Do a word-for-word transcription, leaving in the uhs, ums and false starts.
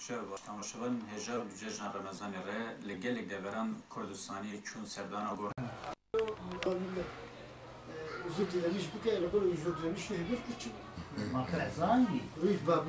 Temaşevan hêja bi cejna Remezanê re li gelek deveran Kurdistanê çûn serdana gor. Özür dilemiş bike, ele böyle özür dilemiş de hedef için. Makrezani. Rüh bak.